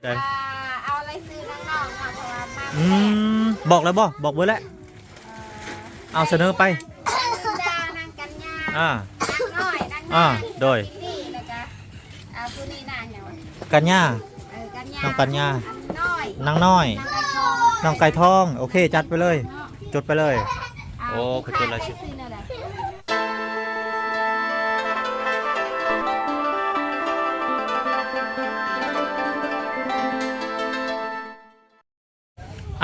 ໄດ້ ອ່າ ເອົາລາຍຊື່ນ້ອງໆເນາະ ເພາະວ່າມາ ອືມ ແລ້ວ ບອກແລ້ວບໍ່? ບອກເບີແລ້ວ ເອີ ເອົາສະເໜີໄປ ນາງກັນຍາ ອ່າ ນາງນ້ອຍ ນາງ ອ່າ ນ້ອຍ ໂດຍ ນີ້ ແລ້ວກະ ອ່າ ຜູ້ນີ້ນາງຫຍັງວະ? ກັນຍາ ເອີ ກັນຍາ ນ້ອງກັນຍາ ນ້ອງນ້ອຍ ນາງໄກ່ທອງ ໂອເຄ ຈັດໄປເລີຍ ເນາະ ຈົດໄປເລີຍ ອ່າ ໂອ້ ເຂົາຈົດລາຍຊື່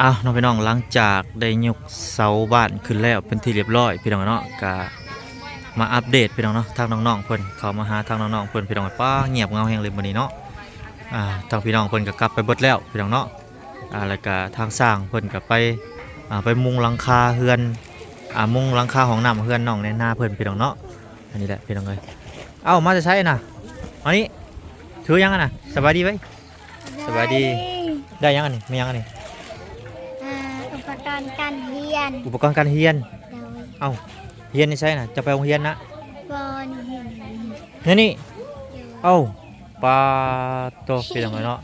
ອ້າວ ເນາະ ພີ່ນ້ອງ ຫຼັງຈາກໄດ້ຍົກເສົາບ້ານຂຶ້ນແລ້ວເປັນທີ່ລຽບຮ້ອຍ ພີ່ນ້ອງເນາະ ກະມາອັບເດດ ພີ່ນ້ອງເນາະ ທາງນ້ອງໆເພິ່ນ ເຂົ້າມາຫາທາງນ້ອງໆເພິ່ນ ພີ່ນ້ອງ ປ້າ ງຽບເຫງົາແຮງເລີຍມື້ນີ້ເນາະ ອ່າ ທາງພີ່ນ້ອງເພິ່ນກໍກັບໄປເບິດແລ້ວ ພີ່ນ້ອງເນາະ ອ່າ ແລ້ວກໍທາງຊ່າງເພິ່ນກໍໄປ ອ່າ ໄປມຸງຫຼັງຄາເຮືອນ ອ່າ ມຸງຫຼັງຄາຫ້ອງນ້ຳເຮືອນນ້ອງແນນາເພິ່ນ ພີ່ນ້ອງເນາະ ອັນນີ້ແຫຼະ ພີ່ນ້ອງເອີຍ ເອົ້າ ມາແຕ່ໃສນະ? ມານີ້ ຖືຫຍັງຫັ້ນນະ? ສະບາຍດີໄວ ສະບາຍດີ ສະບາຍດີ ໄດ້ຫຍັງອັນນີ້? ແມ່ນຫຍັງອັນນີ້? ອ່າ ອຸປະກອນການຮຽນ ອຸປະກອນການຮຽນ ໂດຍ ເອົ້າ ຮຽນຢູ່ໃສນະ? ຈະໄປໂຮງຮຽນນະ? ບໍ່ ນີ້ ນີ້ ນີ້ ໂດຍ ເອົ້າ ປາໂຕ ພີ່ນ້ອງເອີຍເນາະ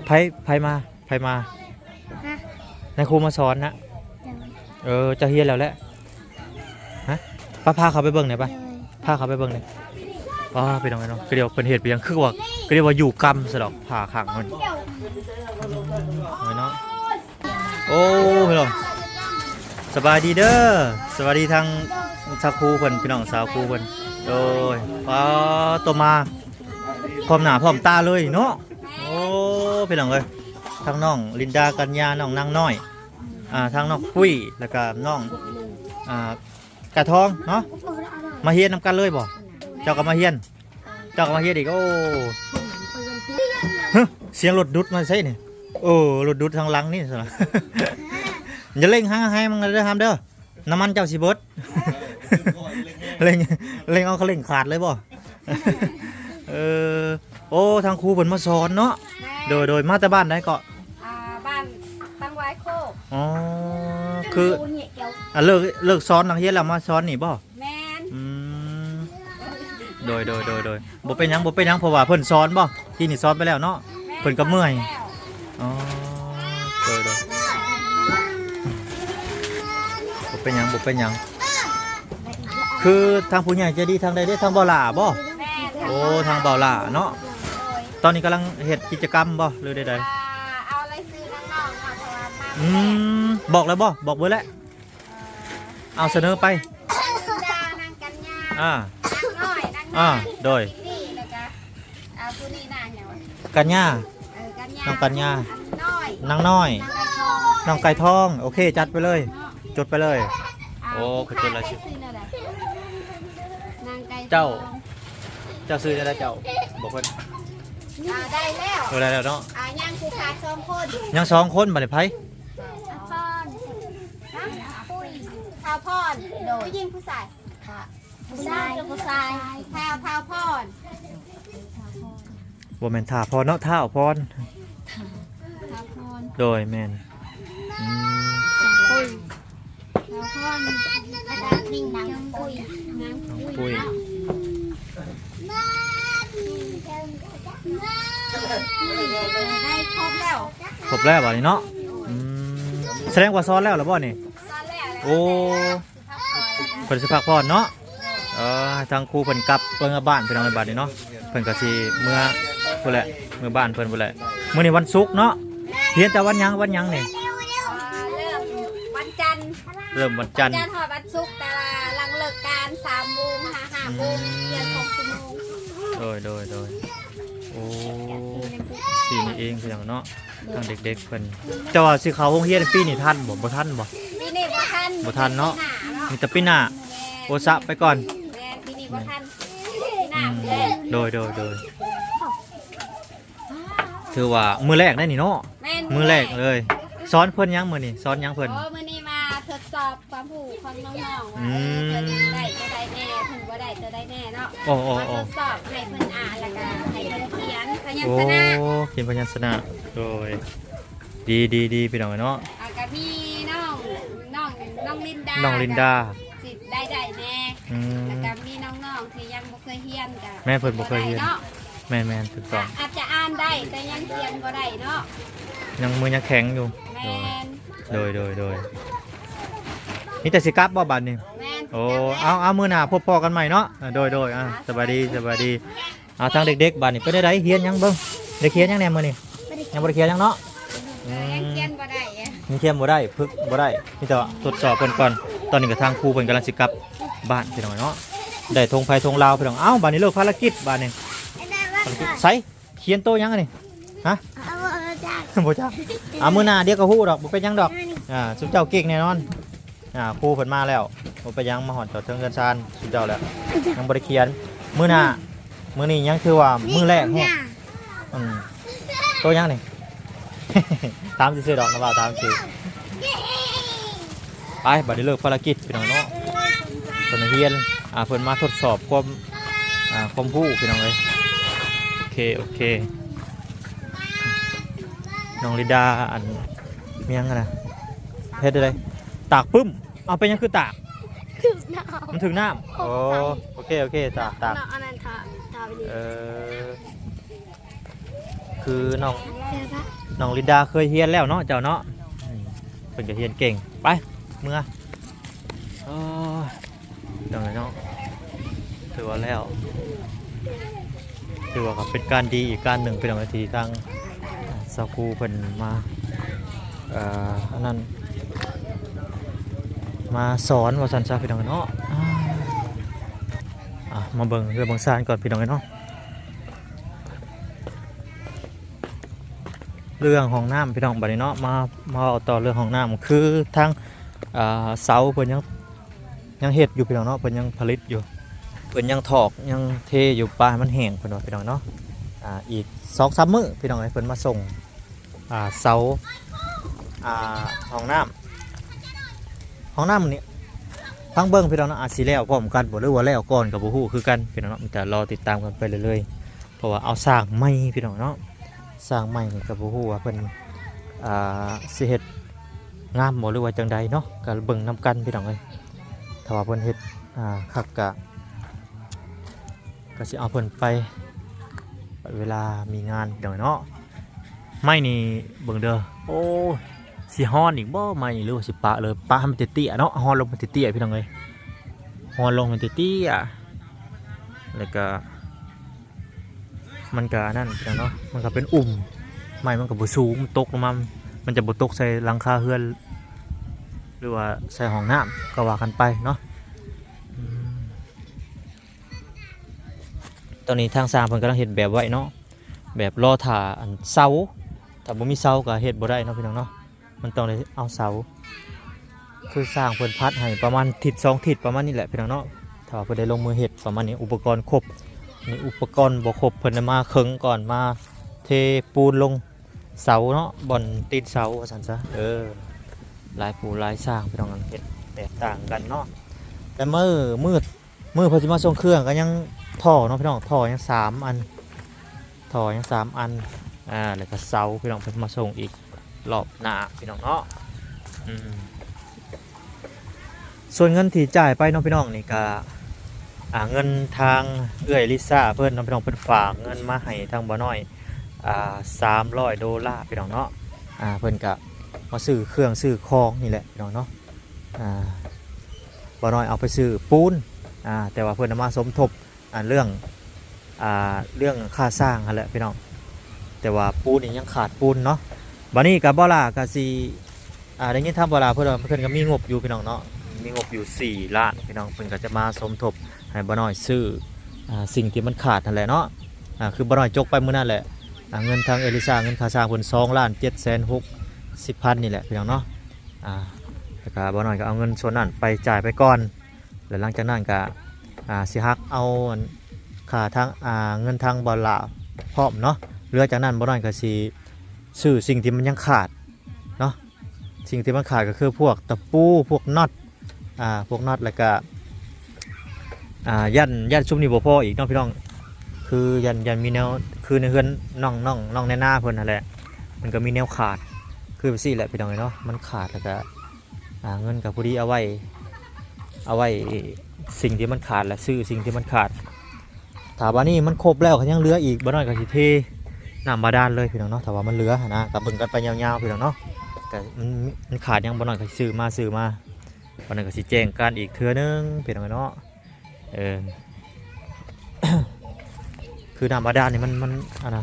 ໃຜ ໃຜມາ? ໃຜມາ? ຮະ? ນາຍຄູມາສອນນະ? ໂດຍ ເອີ ເຈົ້າຮຽນແລ້ວແຫຼະ ຮະ? ໄປ ພາເຂົາໄປເບິ່ງແດ່ໄປ ໂດຍ ພາເຂົາໄປເບິ່ງແດ່ ອໍ ພີ່ນ້ອງເອີຍເນາະ ກໍດຽວເພິ່ນເຮັດໄປຫຍັງ ຄືວ່າ ກໍດຽວວ່າຢູ່ກຳຊະດອກ ພາຂັງມັນ ເອີເນາະ ໂອ້ ພີ່ນ້ອງ ສະບາຍດີເດີ ສະບາຍດີທາງສາວຄູເພິ່ນ ພີ່ນ້ອງສາວຄູເພິ່ນ ໂດຍ ປາໂຕ ມາ ພ້ອມໜ້າພ້ອມຕາເລີຍເນາະ ໂອ້ ພີ່ນ້ອງເອີຍ ທັງນ້ອງລິນດາ ກັນຍາ ນ້ອງນາງນ້ອຍ ອ່າ ທັງນ້ອງປຸ້ຍ ແລ້ວກະນ້ອງ ອ່າ ກະທອງເນາະ ມາຮຽນນຳກັນເລີຍບໍ່? ເຈົ້າກໍມາຮຽນ ເຈົ້າກໍມາຮຽນອີກ ໂອ້ ຮະ ສຽງລົດດຸດມາໃສນີ້? ໂອ້ ລົດດຸດທາງຫຼັງນີ້ ຢ່າເລັ່ງຫາໃຫ້ມັນເດີ ຫ້າມເດີ ນ້ຳມັນເຈົ້າຊິເບິດ ເລັ່ງ ເລັ່ງເອົາເລັ່ງຂາດເລີຍບໍ່? ເອີ ໂອ້ ທາງຄູເພິ່ນມາສອນເນາະ ແມ່ນ ໂດຍ ໂດຍ ມາແຕ່ບ້ານໃດເກາະ? ອ່າ ບ້ານຕັງຫວາຍໂຄກ ອໍ ຄື ອ່າ ເລີກ ເລີກສອນນັກຮຽນແລ້ວມາສອນນີ້ບໍ່? ແມ່ນ ອືມ ໂດຍ ໂດຍ ໂດຍ ໂດຍ ບໍ່ເປັນຫຍັງ ບໍ່ເປັນຫຍັງ ເພາະວ່າເພິ່ນສອນບໍ່? ທີ່ນີ້ສອນໄປແລ້ວເນາະ ແມ່ນ ເພິ່ນກໍເມື່ອຍ ສອນໄປແລ້ວ ອໍ ໂດຍ ໂດຍ ບໍ່ເປັນຫຍັງ ບໍ່ເປັນຫຍັງ ຄືທາງຜູ້ໃຫຍ່ໃຈດີທາງໃດເດ້? ທາງບ່າວຫຼ້າບໍ່? ແມ່ນ ໂອ້ ທາງບ່າວຫຼ້າເນາະ ໂດຍ ຕອນນີ້ກຳລັງເຮັດກິດຈະກຳບໍ່ ຫຼືໃດໆ? ອ່າ ເອົາລາຍຊື່ນ້ອງໆເນາະ ເພາະວ່າມາ ອືມ ບອກແລ້ວບໍ່? ບອກເບີແລ້ວ ເອີ ເອົາສະເໜີໄປ ນາງກັນຍາ ອ່າ ນາງນ້ອຍ ນາງ ອ່າ ນ້ອຍ ໂດຍ ນີ້ ແລ້ວກະ ອ່າ ຜູ້ນີ້ນາງຫຍັງວະ? ກັນຍາ ເອີ ກັນຍາ ນ້ອງກັນຍາ ນ້ອງນ້ອຍ ນາງນ້ອຍ ນາງໄກ່ທອງ ໂອເຄ ຈັດໄປເລີຍ ເນາະ ຈົດໄປເລີຍ ອ່າ ໂອ້ ເຂົາຈົດລາຍຊື່ ຊື່ແນວໃດ? ນາງໄກ່ທອງ ເຈົ້າ ເຈົ້າຊື່ແນວໃດເຈົ້າ? ບອກເພິ່ນ ອ່າ ໄດ້ແລ້ວ ເອີ ໄດ້ແລ້ວເນາະ ອ່າ ຍັງຜູ້ຂາດສອງຄົນ ຍັງສອງຄົນ ບາດນີ້ໃຜ? ອາພອນ ຮະ? ປຸ້ຍ ທ້າວພອນ ໂດຍ ຜູ້ຍິງຜູ້ຊາຍ? ຜູ້ຊາຍ ຜູ້ຊາຍ ທ້າວ ທ້າວພອນ ບໍ່ແມ່ນທ້າວພອນເນາະ ທ້າວພອນ ທ້າວພອນ ໂດຍ ແມ່ນ ອືມ ທ້າວພອນ ນາງປຸ້ຍ ນາງປຸ້ຍ ໄດ້ຄົບແລ້ວ ຄົບແລ້ວບາດນີ້ເນາະ ອືມ ສະແດງວ່າສອນແລ້ວລະບໍ່ນີ້? ສອນແລ້ວ ໂອ້ ເພິ່ນຊິພັກຜ່ອນເນາະ ເອີ ທາງຄູເພິ່ນກັບເມືອບ້ານ ພີ່ນ້ອງ ໃນບັດນີ້ເນາະ ເພິ່ນກໍຊິເມືອພຸ້ນແຫຼະ ເມືອບ້ານເພິ່ນພຸ້ນແຫຼະ ມື້ນີ້ວັນສຸກເນາະ ຮຽນແຕ່ວັນຫຍັງ ວັນຫຍັງນີ້? ອ່າ ເລີ່ມວັນຈັນ ເລີ່ມວັນຈັນ ຈັນຮອດວັນສຸກ ແຕ່ວ່າຫຼັງເລີກການສາມໂມງຫາຫ້າໂມງ ຮຽນສອງຊົ່ວໂມງ ໂດຍ ໂດຍ ໂດຍ ໂອ້ ຊີ້ນີ້ເອງ ພີ່ນ້ອງເນາະ ທາງເດັກໆເພິ່ນ ເຈົ້າວ່າຊິເຂົ້າໂຮງຮຽນປີນີ້ທັນບໍ່? ບໍ່ທັນບໍ່? ປີນີ້ບໍ່ທັນ ບໍ່ທັນເນາະ ມີແຕ່ປີໜ້າເນາະ ມີແຕ່ປີໜ້າ ແມ່ນ ໂອຊະໄປກ່ອນ ແມ່ນ ປີນີ້ບໍ່ທັນ ປີໜ້າພຸ້ນແຫຼະ ອືມ ໂດຍ ໂດຍ ໂດຍ ຖືວ່າມື້ແລກໄດ໋ນີ້ເນາະ ແມ່ນ ມື້ແລກເລີຍ ສອນເພິ່ນຫຍັງມື້ນີ້? ສອນຫຍັງເພິ່ນ? ໂອ້ ມື້ນີ້ມາທົດສອບ ຄວາມຮູ້ຂອງນ້ອງໆວ່າ ອືມ ເອີ ເພິ່ນໄດ້ຕົວໃດແນ່ ເພິ່ນບໍ່ໄດ້ຕົວໃດແນ່ເນາະ ໂອ້ ໂອ້ ມາ ໂອ້ ທົດສອບໃຫ້ເພິ່ນອ່ານ ແລ້ວກະໃຫ້ເພິ່ນຂຽນພະຍັນຊະນະ ໂອ້ ຂຽນພະຍັນຊະນະ ໂດຍ ດີ ດີ ດີ ພີ່ນ້ອງເນາະ ອ່າ ກະມີນ້ອງ ນ້ອງ ນ້ອງລິນດາ ນ້ອງລິນດາ ກະຊິໄດ້ ໄດ້ແນ່ ອືມ ແລ້ວກະມີນ້ອງໆທີ່ຍັງບໍ່ເຄີຍຮຽນກະ ແມ່ນ ເພິ່ນບໍ່ເຄີຍຮຽນ ບໍ່ໄດ້ເນາະ ແມ່ນໆ ຖືກຕ້ອງ ອາດຈະອ່ານ ໄດ້ ແຕ່ຍັງຂຽນບໍ່ໄດ້ເນາະ ຍັງມືຍັງແຂງຢູ່. ແມ່ນ ໂດຍ ໂດຍ ໂດຍ ມີແຕ່ຊິກັບບໍ່ບາດນີ້? ແມ່ນ ໂອ້ ຊິກັບແລ້ວ ເອົາ ເອົາ ມື້ໜ້າພົບພໍ້ກັນໃໝ່ເນາະ. ເອີ ໂດຍ ໂດຍ ອ່າ ສະບາຍດີ ສະບາຍດີ. ອ່າ ທາງເດັກໆ ບາດນີ້ເພິ່ນໄດ້ຮຽນຫຍັງເບິ່ງ? ໄດ້ຂຽນຫຍັງແດ່ມື້ນີ້? ຍັງບໍ່ໄດ້ຂຽນຫຍັງເນາະ? ອືມ ຍັງຂຽນບໍ່ໄດ້ ຍັງຂຽນບໍ່ໄດ້ ຝຶກບໍ່ໄດ້ ມີແຕ່ທົດສອບເພິ່ນກ່ອນ. ຕອນນີ້ກໍທາງຄູເພິ່ນກຳລັງຊິກັບບ້ານພີ່ນ້ອງເນາະ ໄດ້ທົ່ງໄພທົ່ງລາວພີ່ນ້ອງ. ເອົ້າ ບາດນີ້ເລີກພາລະກິດບາດນີ້. ໃສ ຂຽນໂຕຫຍັງອັນນີ້? ຮະ? ບໍ່ຈັກ ອ່າ ມື້ໜ້າດຽວກໍຮູ້ດອກ ບໍ່ເປັນຫຍັງດອກ. ອ່າ ຊຸມເຈົ້າເກັ່ງແນ່ນອນ. ອ່າ ຄູເພິ່ນມາແລ້ວ ບໍ່ເປັນຫຍັງ ມາຮອດຈອດເຖິງເຮືອນຊານຊຸມເຈົ້າແລ້ວ ຍັງບໍ່ໄດ້ຂຽນ. ມື້ໜ້າ ມື້ນີ້ຍັງຖືວ່າມື້ແລກແຮກ. ອືມ ໂຕຫຍັງນີ້? ຖາມຊື່ໆ ດອກ ນ້ອງບ່າວຖາມຊື່. ໄປ ບາດນີ້ເລີກພາລະກິດພີ່ນ້ອງເນາະ ເພິ່ນຮຽນ ອ່າ ເພິ່ນມາທົດສອບຄວາມ ອ່າ ຄວາມຮູ້ພີ່ນ້ອງເອີຍ. ໂອເຄ ໂອເຄ ນ້ອງລິນດາ ອັນ ມີຫຍັງຫັ້ນນະ ເຮັດໄດ້ ຕາກປຶ້ມ. ເອົາ ເປັນຫຍັງຄືຕາກ? ຖືກນ້ຳ ມັນຖືກນ້ຳ. ໂອ້ ໂອເຄ ໂອເຄ ຕາກ ຕາກ ອັນນັ້ນ ຖ້າ ຖ້າໄປນີ້ ເອີ ຄືນ້ອງ ນ້ອງລິນດາເຄີຍຮຽນແລ້ວເນາະ ເຈົ້າເນາະ. ອືມ ເພິ່ນກໍຮຽນເກັ່ງ. ໄປ ເມືອ. ໂອ້ຍ ຈັ່ງໃດເນາະ ຖືວ່າແລ້ວ ຖືວ່າກໍເປັນການດີອີກການໜຶ່ງ ພີ່ນ້ອງ ທີ່ທາງ ອ່າ ຊາວຄູເພິ່ນມາ ເອີ ອັນນັ້ນ ມາສອນວ່າຊັ້ນຊະ ພີ່ນ້ອງເນາະ. ອ່າ ມາເບິ່ງເຮືອນເບິ່ງຊານກ່ອນ ພີ່ນ້ອງເນາະ. ເລື່ອງຫ້ອງນ້ຳ ພີ່ນ້ອງ ບາດນີ້ເນາະ ມາ ມາເວົ້າຕໍ່ເລື່ອງຫ້ອງນ້ຳ. ຄືທາງ ອ່າ ເສົາເພິ່ນຍັງ ຍັງເຮັດຢູ່ພີ່ນ້ອງເນາະ ເພິ່ນຍັງຜະລິດຢູ່ ເພິ່ນຍັງຖອກຍັງເທຢູ່ ປາໃຫ້ມັນແຫ້ງເພິ່ນວ່າພີ່ນ້ອງເນາະ. ອ່າ ອີກສອງສາມມື້ພີ່ນ້ອງເອີຍ ເພິ່ນມາສົ່ງ ອ່າ ເສົາ ອ່າ ຫ້ອງນ້ຳ ຫ້ອງນ້ຳນີ້ ຟັງເບິ່ງພີ່ນ້ອງເນາະ ອາດຊິແລ້ວພ້ອມກັນບໍ່ ຫຼືວ່າແລ້ວກ່ອນກໍບໍ່ຮູ້ຄືກັນພີ່ນ້ອງເນາະ. ມີແຕ່ລໍຕິດຕາມກັນໄປເລື້ອຍໆ ເພາະວ່າເອົາສ້າງໃໝ່ພີ່ນ້ອງເນາະ ສ້າງໃໝ່ນີ້ກໍບໍ່ຮູ້ວ່າເພິ່ນ ອ່າ ຊິເຮັດງາມບໍ່ ຫຼືວ່າຈັ່ງໃດເນາະ ກໍເບິ່ງນຳກັນພີ່ນ້ອງເອີຍ. ຖ້າວ່າເພິ່ນເຮັດ ອ່າ ຄັກກະ ກໍຊິເອົາເພິ່ນໄປ ເວລາມີງານພີ່ນ້ອງເນາະ. ໄມ້ນີ້ເບິ່ງເດີ ໂອ້ ຊິຮອນອີກບໍ່ໄມ້ນີ້ ຫຼືວ່າຊິປະເລີຍ ປະໃຫ້ມັນເຕ້ຍໆເນາະ ຮອນລົງໃຫ້ເຕ້ຍໆ ພີ່ນ້ອງເອີຍ ຮອນລົງໃຫ້ເຕ້ຍໆ ແລ້ວກໍ ມັນກະອັນນັ້ນພີ່ນ້ອງເນາະ ມັນກະເປັນອຸ່ມ ໄມ້ມັນກະບໍ່ສູງ ມັນຕົກລົງມາ ມັນຈະບໍ່ຕົກໃສ່ຫຼັງຄາເຮືອນ ຫຼືວ່າໃສ່ຫ້ອງນ້ຳ ກໍວ່າກັນໄປເນາະ. ອືມ ຕອນນີ້ທາງຊ່າງເພິ່ນກຳລັງເຮັດແບບໄວ້ເນາະ ແບບລໍຖ້າອັນເສົາ ຖ້າບໍ່ມີເສົາກໍເຮັດບໍ່ໄດ້ເນາະ ພີ່ນ້ອງເນາະ. ມັນຕ້ອງໄດ້ເອົາເສົາ ຄືຊ່າງເພິ່ນພັດໃຫ້ປະມານທິດສອງທິດປະມານນີ້ແຫຼະພີ່ນ້ອງເນາະ. ຖ້າວ່າເພິ່ນໄດ້ລົງມືເຮັດປະມານນີ້ ອຸປະກອນຄົບ ນີ້ອຸປະກອນບໍ່ຄົບ ເພິ່ນໄດ້ມາເຄິ່ງກ່ອນ ມາເທປູນລົງເສົາເນາະ ບ່ອນຕີນເສົາວ່າຊັ້ນຊະ. ເອີ ຫຼາຍຜູ້ຫຼາຍຊ່າງພີ່ນ້ອງ ເຮັດແຕກຕ່າງກັນເນາະ. ແຕ່ມື້ ມື້ ມື້ເພິ່ນຊິມາສົ່ງເຄື່ອງກໍຍັງ ທໍ່ເນາະພີ່ນ້ອງ ທໍ່ຍັງສາມອັນ ທໍ່ຍັງສາມອັນ ອ່າ ແລ້ວກໍເສົາພີ່ນ້ອງ ເພິ່ນມາສົ່ງອີກລອບໜ້າພີ່ນ້ອງເນາະ. ອືມ ສ່ວນເງິນທີ່ຈ່າຍໄປເນາະພີ່ນ້ອງ ນີ້ກໍ ອ່າ ເງິນທາງເອື້ອຍລິຊາເພິ່ນເນາະພີ່ນ້ອງ ເພິ່ນຝາກເງິນມາໃຫ້ທາງບ່າວນ້ອຍ ອ່າ ສາມຮ້ອຍໂດລາພີ່ນ້ອງເນາະ. ອ່າ ເພິ່ນກໍມາຊື້ເຄື່ອງຊື້ຂອງນີ້ແຫຼະພີ່ນ້ອງເນາະ. ອ່າ ບ່າວນ້ອຍເອົາໄປຊື້ປູນ ອ່າ ແຕ່ວ່າເພິ່ນນຳມາສົມທົບ ອ່າ ເລື່ອງ ອ່າ ເລື່ອງຄ່າສ້າງຫັ້ນແຫຼະພີ່ນ້ອງ ແຕ່ວ່າປູນນີ້ຍັງຂາດປູນເນາະ. ບາດນີ້ກໍບ່າວຫຼ້າກໍຊິ ອ່າ ໄດ້ຍິນທາງບ່າວຫຼ້າເພິ່ນວ່າ ເພິ່ນກໍມີງົບຢູ່ພີ່ນ້ອງເນາະ ມີງົບຢູ່ສີ່ລ້ານພີ່ນ້ອງ ເພິ່ນກໍຈະມາສົມທົບໃຫ້ບ່າວນ້ອຍຊື້ ອ່າ ສິ່ງທີ່ມັນຂາດຫັ້ນແຫຼະເນາະ. ອ່າ ຄືບ່າວນ້ອຍຈົກໄປມື້ນັ້ນແຫຼະ ອ່າ ເງິນທາງເອື້ອຍລິຊາ ເງິນຄ່າສ້າງເພິ່ນສອງລ້ານເຈັດແສນຫົກສິບພັນນີ້ແຫຼະພີ່ນ້ອງເນາະ. ອ່າ ແລ້ວກໍບ່າວນ້ອຍກໍເອົາເງິນສ່ວນນັ້ນໄປຈ່າຍໄປກ່ອນ ແລ້ວຫຼັງຈາກນັ້ນກໍ ອ່າ ຊິຫັກເອົາ ອັນ ຄ່າທາງ ອ່າ ເງິນທາງບ່າວຫຼ້າພ້ອມເນາະ. ເຫຼືອຈາກນັ້ນບ່າວນ້ອຍກໍຊິຊື້ສິ່ງທີ່ມັນຍັງຂາດເນາະ ສິ່ງທີ່ມັນຂາດກໍຄືພວກຕະປູ ພວກນັອດ ອ່າ ພວກນັອດ ແລ້ວກໍ ອ່າ ຢ້ານ ຢ້ານຊຸມນີ້ບໍ່ພໍອີກເນາະພີ່ນ້ອງ ຄືຢ້ານ ຢ້ານມີແນວ ຄືໃນເຮືອນນ້ອງ ນ້ອງ ນ້ອງແນນາເພິ່ນຫັ້ນແຫຼະ ມັນກໍມີແນວຂາດ ຄືແບບຊີ້ແຫຼະພີ່ນ້ອງເອີຍເນາະ ມັນຂາດ ແລ້ວກໍ ອ່າ ເງິນກໍພໍດີເອົາໄວ້ ເອົາໄວ້ສິ່ງທີ່ມັນຂາດ ແລະ ຊື້ສິ່ງທີ່ມັນຂາດ. ຖ້າບາດນີ້ມັນຄົບແລ້ວ ກໍຍັງເຫຼືອອີກ ບ່າວນ້ອຍກໍຊິເທ ນ້ຳບາດານເລີຍພີ່ນ້ອງເນາະ. ຖ້າວ່າມັນເຫຼືອຫັ້ນນະ ກໍເບິ່ງກັນໄປຍາວໆ ພີ່ນ້ອງເນາະ. ກໍມັນ ມັນຂາດຫຍັງບໍ່ນ້ອຍ ກໍຊິຊື້ມາ ຊື້ມາ ບໍ່ນ້ອຍກໍຊິແຈ້ງການອີກເທື່ອໜຶ່ງ ພີ່ນ້ອງເນາະ. ເອີ ຄືນ້ຳບາດານນີ້ມັນ ມັນ ອັນນະ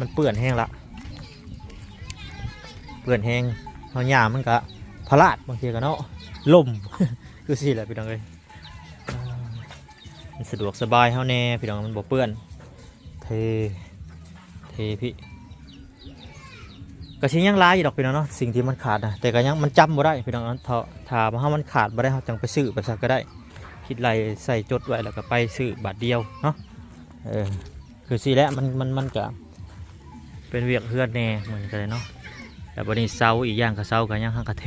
ມັນເປື້ອນແຮງລະ ເປື້ອນແຮງ ເຮົາຍ່າງມັນກະພະລາດ ບາງເທື່ອກະເນາະ ລົ້ມ ຄືຊີ້ແຫຼະ ພີ່ນ້ອງເອີຍ. ອ່າ ມັນສະດວກສະບາຍເຮົາແດ່ ພີ່ນ້ອງ ມັນບໍ່ເປື້ອນ ເທ ເທພີ້ ກະຊິຍັງຫຼາຍຢູ່ດອກ ພີ່ນ້ອງເນາະ ສິ່ງທີ່ມັນຂາດນະ ແຕ່ກະຍັງ ມັນຈຳບໍ່ໄດ້ ພີ່ນ້ອງເນາະ. ຖ້າ ຖ້າວ່າເຮົາ ມັນຂາດບໍ່ໄດ້ ເຮົາຈັ່ງໄປຊື້ໄປຊັກກະໄດ້ ຄິດໄລ່ໃສ່ຈົດໄວ້ ແລ້ວກະໄປຊື້ບາດດຽວເນາະ. ເອີ ຄືຊີ້ແຫຼະ ມັນ ມັນ ມັນກະເປັນວຽກເຮືອນແດ່ ມື້ນີ້ກະໄດ້ເນາະ. ແລ້ວບັດນີ້ເສົາ ອີກຢ່າງກະເສົາກະຍັງ ເຮົາກະເທ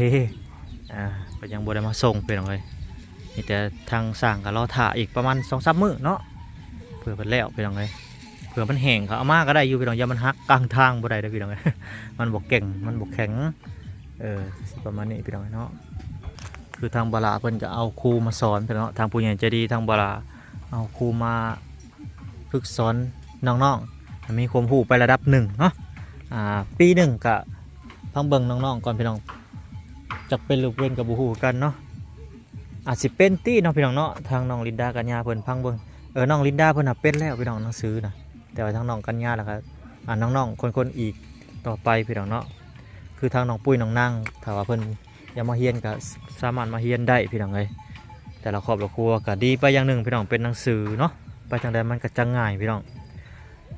ອ່າ ກະຍັງບໍ່ໄດ້ມາສົ່ງ ພີ່ນ້ອງເອີຍ. ມີແຕ່ທາງຊ່າງກະລໍຖ້າອີກປະມານສອງສາມມື້ເນາະ ເພື່ອເພິ່ນແລ້ວ ພີ່ນ້ອງເອີຍ. ເພື່ອມັນແຫ້ງ ເຂົາເອົາມາກະໄດ້ຢູ່ ພີ່ນ້ອງ ຢ່າມັນຫັກກາງທາງບໍ່ໄດ້ເດີ ພີ່ນ້ອງເອີຍ ມັນບໍ່ແຂງ ມັນບໍ່ແຂງ. ເອີ ຊິປະມານນີ້ ພີ່ນ້ອງເນາະ. ຄືທາງບາລາເພິ່ນກະເອົາຄູມາສອນ ພີ່ນ້ອງເນາະ ທາງຜູ້ໃຫຍ່ໃຈດີທາງບາລາເອົາຄູມາຝຶກສອນນ້ອງໆ ໃຫ້ມີຄວາມຮູ້ໄປລະດັບໜຶ່ງເນາະ. ອ່າ ປີໜຶ່ງກະຟັງເບິ່ງນ້ອງໆກ່ອນ ພີ່ນ້ອງ ຈັກເປັນຫຼືບໍ່ເປັນກະບໍ່ຮູ້ຄືກັນເນາະ. ອາດຊິເປັນຕິເນາະ ພີ່ນ້ອງເນາະ. ທາງນ້ອງລິນດາກັນຍາເພິ່ນຟັງເບິ່ງ ເອີ ນ້ອງລິນດາເພິ່ນນະເປັນແລ້ວ ພີ່ນ້ອງ ໜັງສືນະ ແຕ່ວ່າທາງນ້ອງກັນຍາແລ້ວກະ ອ່າ ນ້ອງໆຄົນໆອີກຕໍ່ໄປ ພີ່ນ້ອງເນາະ. ຄືທາງນ້ອງປຸ້ຍ ນ້ອງນາງ ຖ້າວ່າເພິ່ນຢາກມາຮຽນກະສາມາດມາຮຽນໄດ້ ພີ່ນ້ອງເອີຍ. ແຕ່ລະຄອບລະຄົວກະດີໄປຢ່າງໜຶ່ງ ພີ່ນ້ອງ ເປັນໜັງສືເນາະ ໄປທາງໃດມັນກະຈະງ່າຍ ພີ່ນ້ອງ.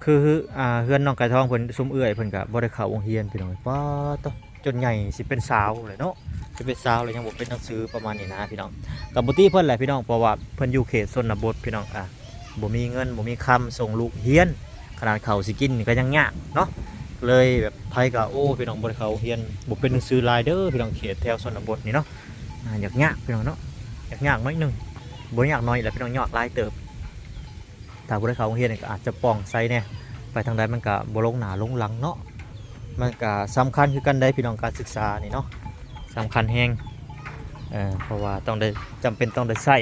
ຄື ອ່າ ເຮືອນນ້ອງໄກ່ທອງເພິ່ນ ຊຸມເອື້ອຍເພິ່ນກະບໍ່ໄດ້ເຂົ້າໂຮງຮຽນ ພີ່ນ້ອງ ປາດໂທ້ ຈົນໃຫຍ່ຊິເປັນສາວແລ້ວເນາະ ຊິເປັນສາວແລ້ວຍັງບໍ່ເປັນໜັງສື ປະມານນີ້ນະ ພີ່ນ້ອງ. ກະບໍ່ຕິເພິ່ນແຫຼະ ພີ່ນ້ອງ ເພາະວ່າເພິ່ນຢູ່ເຂດຊົນນະບົດ ພີ່ນ້ອງ ອ່າ ບໍ່ມີເງິນ ບໍ່ມີຄຳສົ່ງລູກຮຽນ ຂະໜາດເຂົ້າຊິກິນກະຍັງຍາກເນາະ. ເລີຍແບບໃຜກະ ໂອ້ ພີ່ນ້ອງ ບໍ່ໄດ້ເຂົ້າໂຮງຮຽນ ບໍ່ເປັນໜັງສືຫຼາຍເດີ ພີ່ນ້ອງ ເຂດແຖວຊົນນະບົດນີ້ເນາະ. ອ່າ ຍາກໆ ພີ່ນ້ອງເນາະ ຍາກໆໜ້ອຍໜຶ່ງ ບໍ່ຍາກໜ້ອຍແຫຼະ ພີ່ນ້ອງ ຍາກຫຼາຍເຕີບ. ຖ້າບໍ່ໄດ້ເຂົ້າໂຮງຮຽນນີ້ກະອາດຈະປ່ອງໃສແດ່ ໄປທາງໃດມັນກະບໍ່ລົງໜ້າລົງຫຼັງເນາະ. ມັນກະສຳຄັນຄືກັນໄດ໋ ພີ່ນ້ອງ ການສຶກສານີ້ເນາະ ສຳຄັນແຮງ ເອີ ເພາະວ່າຕ້ອງໄດ້ ຈຳເປັນຕ້ອງໄດ້ໃຊ້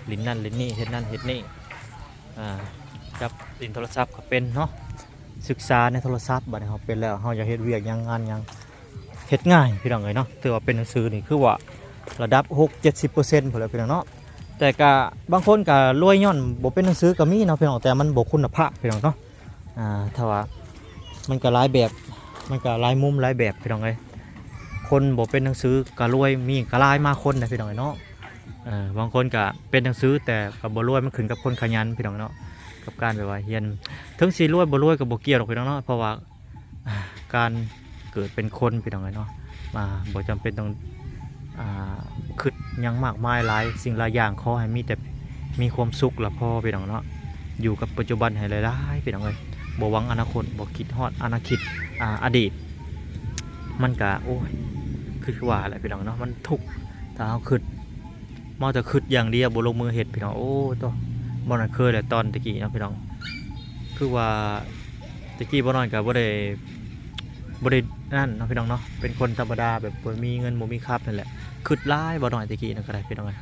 ຫຼິ້ນນັ້ນຫຼິ້ນນີ້ ເຮັດນັ້ນເຮັດນີ້ ອ່າ ຈັບຫຼິ້ນໂທລະສັບກະເປັນເນາະ. ສຶກສາໃນໂທລະສັບ ບາດນີ້ເຮົາເປັນແລ້ວ ເຮົາຢາກເຮັດວຽກຫຍັງງານຫຍັງ ເຮັດງ່າຍ ພີ່ນ້ອງເອີຍເນາະ. ຖືວ່າເປັນໜັງສືນີ້ຄືວ່າລະດັບຫົກເຈັດສິບເປີເຊັນພຸ້ນແຫຼະ ພີ່ນ້ອງເນາະ. ແຕ່ກະບາງຄົນກະລວຍຍ້ອນບໍ່ເປັນໜັງສືກະມີເນາະ ພີ່ນ້ອງ ແຕ່ມັນບໍ່ຄຸນນະພາບ ພີ່ນ້ອງເນາະ. ອ່າ ຖ້າວ່າ ມັນກະຫຼາຍແບບ ມັນກະຫຼາຍມຸມຫຼາຍແບບ ພີ່ນ້ອງເອີຍ. ຄົນບໍ່ເປັນໜັງສືກະລວຍ ມີກະຫຼາຍມາຄົນນະ ພີ່ນ້ອງເອີຍເນາະ. ເອີ ບາງຄົນກະເປັນໜັງສືແຕ່ກະບໍ່ລວຍ ມັນຂຶ້ນກັບຄົນຂະຫຍັນ ພີ່ນ້ອງເນາະ ກັບການແບບວ່າຮຽນ ເຖິງຊິລວຍບໍ່ລວຍກະບໍ່ກ່ຽວດອກ ພີ່ນ້ອງເນາະ. ເພາະວ່າ ອ່າ ການເກີດເປັນຄົນ ພີ່ນ້ອງເອີຍເນາະ ມາ ບໍ່ຈຳເປັນຕ້ອງ ອ່າ ຄຶດຫຍັງມາກມາຍຫຼາຍສິ່ງຫຼາຍຢ່າງ ຂໍໃຫ້ມີແຕ່ມີຄວາມສຸກລະພໍ ພີ່ນ້ອງເນາະ. ຢູ່ກັບປັດຈຸບັນໃຫ້ຫຼາຍໆ ພີ່ນ້ອງເອີຍ ບໍ່ຫວັງອະນາຄົດ ບໍ່ຄິດຮອດອະນາ ຄິດ ອ່າ ອະດີດ ມັນກະ ໂອ້ຍ ຄືວ່າແຫຼະ ພີ່ນ້ອງເນາະ ມັນທຸກ ຖ້າເຮົາຄຶດ ເມົາແຕ່ຄຶດຢ່າງດຽວ ບໍ່ລົງມືເຮັດ ພີ່ນ້ອງ. ໂອ້ ໂທ້ ບໍ່ນັ້ນເຄີຍແຫຼະ ຕອນແຕ່ກີ້ເນາະ ພີ່ນ້ອງ ຄືວ່າແຕ່ກີ້ບໍ່ນ້ອຍກະບໍ່ໄດ້ ບໍ່ໄດ້ນັ້ນເນາະ ພີ່ນ້ອງເນາະ ເປັນຄົນທຳມະດາ ແບບບໍ່ມີເງິນບໍ່ມີຄຳນັ້ນແຫຼະ. ຄຶດຫຼາຍບໍ່ນ້ອຍແຕ່ກີ້ນັ້ນກະໄດ້ ພີ່ນ້ອງເອີຍ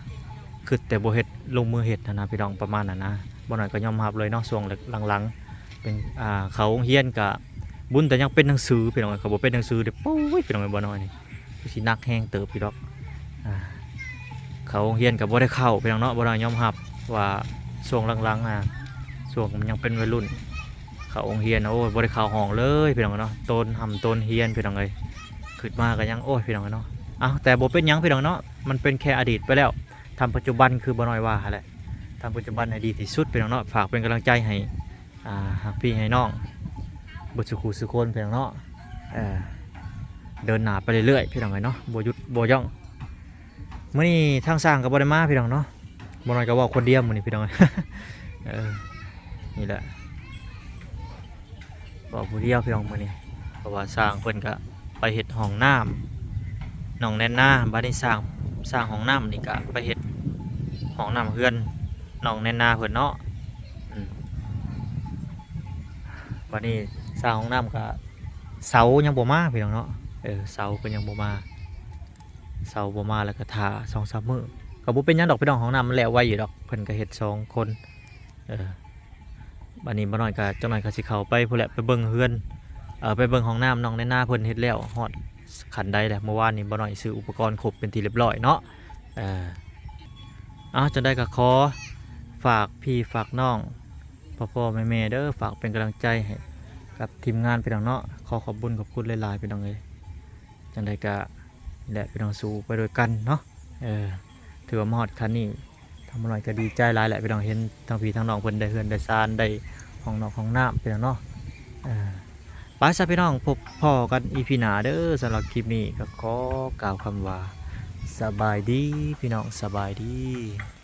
ຄຶດແຕ່ບໍ່ເຮັດ ລົງມືເຮັດຫັ້ນນະ ພີ່ນ້ອງ ປະມານນັ້ນນະ. ບໍ່ນ້ອຍກະຍອມຮັບເລີຍເນາະ ຊ່ວງຫຼັງໆ ເປັນ ອ່າ ເຂົ້າໂຮງຮຽນກະບຸນແຕ່ຍັງເປັນໜັງສື ພີ່ນ້ອງເອີຍ. ຄັນບໍ່ເປັນໜັງສືເດ ໂອ້ຍ ພີ່ນ້ອງເອີຍ ບໍ່ນ້ອຍນີ້ ຄືຊິໜັກແຮງເຕີບຢູ່ດອກ. ອ່າ ເຂົ້າໂຮງຮຽນກະບໍ່ໄດ້ເຂົ້າ ພີ່ນ້ອງເນາະ. ບໍ່ໄດ້ຍອມຮັບວ່າຊ່ວງຫຼັງໆ ອ່າ ຊ່ວງມັນຍັງເປັນໄວລຸ້ນ ເຂົ້າໂຮງຮຽນ ໂອ້ຍ ບໍ່ໄດ້ເຂົ້າຫ້ອງເລີຍ ພີ່ນ້ອງເນາະ. ໂຕນຮ່ຳໂຕນຮຽນ ພີ່ນ້ອງເອີຍ ຄຶດມາກະຍັງ ໂອ້ຍ ພີ່ນ້ອງເນາະ. ເອົ້າ ແຕ່ບໍ່ເປັນຫຍັງ ພີ່ນ້ອງເນາະ ມັນເປັນແຄ່ອະດີດໄປແລ້ວ. ທຳປັດຈຸບັນ ຄືບໍ່ນ້ອຍວ່າຫັ້ນແຫຼະ ທຳປັດຈຸບັນໃຫ້ດີທີ່ສຸດ ພີ່ນ້ອງເນາະ. ຝາກເປັນກຳລັງໃຈໃຫ້ ອ່າ ຮັກພີ່ໃຫ້ນ້ອງເບິດສູ່ຄູ່ສູ່ຄົນ ພີ່ນ້ອງເນາະ. ເອີ ເດີນໜ້າໄປເລື້ອຍໆ ພີ່ນ້ອງເອີຍເນາະ ບໍ່ຢຸດບໍ່ຢ່ອງ. ມື້ນີ້ທາງຊ່າງກະບໍ່ໄດ້ມາ ພີ່ນ້ອງເນາະ ບໍ່ນ້ອຍກະເວົ້າຄົນດຽວມື້ນີ້ ພີ່ນ້ອງເອີຍ. ເອີ ນີ້ແຫຼະ ເວົ້າຜູ້ດຽວ ພີ່ນ້ອງ ມື້ນີ້ ເພາະວ່າຊ່າງເພິ່ນກະໄປເຮັດຫ້ອງນ້ຳນ້ອງແນນນາ. ບາດນີ້ຊ່າງ ຊ່າງຫ້ອງນ້ຳນີ້ກະໄປເຮັດຫ້ອງນ້ຳເຮືອນນ້ອງແນນນາເພິ່ນເນາະ. ອືມ ບາດນີ້ຊ່າງຫ້ອງນ້ຳກະ ເສົາຍັງບໍ່ມາ ພີ່ນ້ອງເນາະ. ເອີ ເສົາເພິ່ນຍັງບໍ່ມາ ເສົາບໍ່ມາແລ້ວກະຖ້າສອງສາມມື້ ກະບໍ່ເປັນຫຍັງດອກ ພີ່ນ້ອງ. ຫ້ອງນ້ຳມັນແລ້ວໄວຢູ່ດອກ ເພິ່ນກະເຮັດສອງຄົນ. ເອີ ບາດນີ້ບໍ່ນ້ອຍກະ ຈັກໜ້ອຍກະຊິເຂົ້າໄປພຸ້ນແຫຼະ ໄປເບິ່ງເຮືອນ ເອີ ໄປເບິ່ງຫ້ອງນ້ຳນ້ອງນາຍນາເພິ່ນເຮັດແລ້ວຮອດຂັ້ນໃດແລ້ວ. ເມື່ອວານນີ້ບໍ່ນ້ອຍຊື້ອຸປະກອນຄົບເປັນທີ່ຮຽບຮ້ອຍເນາະ. ເອີ ເອົາ ຈັ່ງໃດກໍຂໍຝາກພີ່ຝາກນ້ອງ ພໍ່ໆແມ່ໆເດີ ຝາກເປັນກຳລັງໃຈໃຫ້ກັບທີມງານພີ່ນ້ອງເນາະ. ຂໍຂອບບຸນຂອບຄຸນຫຼາຍໆ ພີ່ນ້ອງເອີຍ. ຈັ່ງໃດກໍແຫຼະ ພີ່ນ້ອງ ສູ້ໄປດ້ວຍກັນເນາະ. ເອີ ຖືວ່າມາຮອດຂັ້ນນີ້ ທາງບໍ່ນ້ອຍກໍດີໃຈຫຼາຍແຫຼະ ພີ່ນ້ອງ. ເຫັນທັງພີ່ທັງນ້ອງເພິ່ນໄດ້ເຮືອນໄດ້ຊານ ໄດ້ຫ້ອງນອກຫ້ອງນ້ຳ ພີ່ນ້ອງເນາະ. ເອີ ໄປຊະ ພີ່ນ້ອງ ພົບພໍ້ກັນອີພີໜ້າເດີ. ສຳລັບຄລິບນີ້ກໍຂໍກ່າວຄຳວ່າ ສະບາຍດີ ພີ່ນ້ອງ ສະບາຍດີ.